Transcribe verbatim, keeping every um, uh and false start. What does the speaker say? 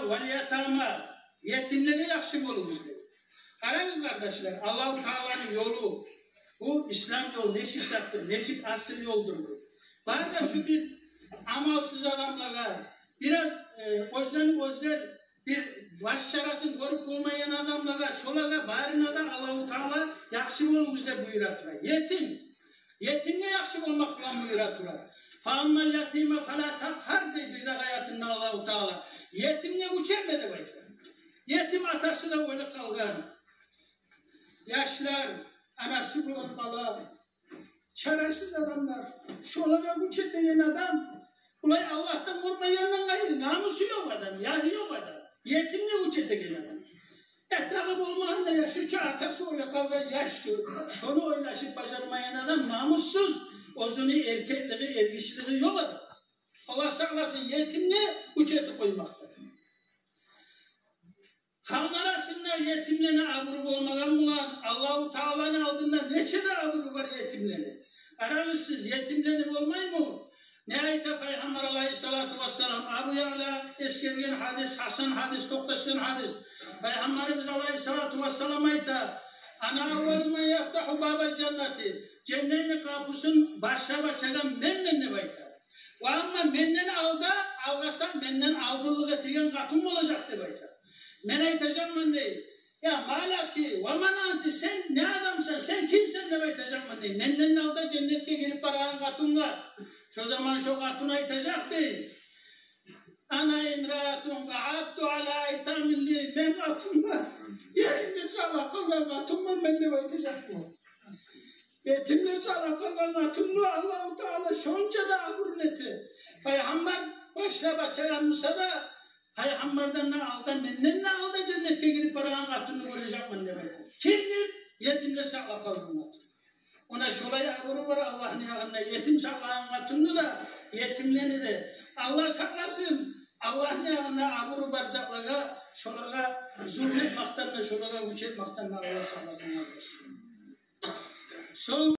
вал ятама, етимлеге яхшы болугъуз деди. Къарагъыз, къардашлар, Аллагьу Тааланы ёлу, бу ислам ёлу нечик затдыр, нечик асил ёлдур бу. Бары да шу бир амалсыз адамлагъа, бираз, э, оьзлени оьзлер бир баш чарасын гёрюп болмайгъан адамлагъа, шолагъа барына да Аллагьу Таала яхшы болугъуз деп буюра тура. Етим, етимге яхшы болмакъ булан буюра тура. Фа аммал ятима фала такъгьар дей бир дагъы аятында Аллагьу Таала. Етимге гюч этме деп айта. Етим, атасы да оьлюп къалгъан. Яшлар, анасы булан къала, чарасыз адамлар, шолагъа гюч этеген адам, булай Аллагьдан къоркъмайгъандан къайры намусу ёкъ адам, ягьы ёкъ адам. Етимге гюч этеген адам. Э, дагъы болмагъанда, яшуча атасы оьлюп къалгъан яш шу, шону ойлашып бажармайгъан адам намуссуз, оьзюню эркеклиги, эргишилиги ёкъ адам. Аллагь сакъласын етимге гюч этип къоймакъдан. Халкъ арасында етимлени абуру болмагъан булан Аллагьу Тааланы алдында нече де абуру бар етимлени. Къарагъыз сиз, етимлени болмаймы? Не айта Пайхаммар алайгьиссалату вассалам? Абу Яъла эсгерген гьадис, гьасан гьадис, токъташгъан гьадис. Пайхаммарыбыз алайгьиссалату вассалам айта: «Ана аввалу ман яфтагьу бабал жаннати». Женнетни къапусун башлап ачагъан менмен деп айта. Ва амма менден алда, алгъасап, менден алдынлыкъ этеген къатын болажакъ деп айта. Мен айтажакъман дей: «Я ма лаки, ва ман анти, сен не адамсан, сен кимсен?» — деп айтажакъман дей. Менден алда женнетге гирип барагъан къатынгъа. Шо заман шо къатын айтажакъ дей: «Ана имраатун къаъадту ала айтамин ли, мен къатынман, етимлер сакълап къалгъан къатынман мен», — деп айтажакъ бу. Етимлер сакълап къалгъан къатынны Аллагьу Таала шонча да абурун эте. Пайхаммар башлап ачагъан буса да, Пайхаммардан да алда, менден де алда женнетге гирип барагъан къатынны гёрежекмен деп айта. Кимдир? Етимлер сакълап къалгъан къатын. Она шолай абуру бар Аллагьны ягъында етим сакълагъан къатынны да, етимлени де. Аллагь сакъласын Аллагьны ягъында абуру бар затлагъа, шолагъа зулму этмекден де, шолагъа гюч этмекден де Аллагь сакъласын, къардашлар. Сонг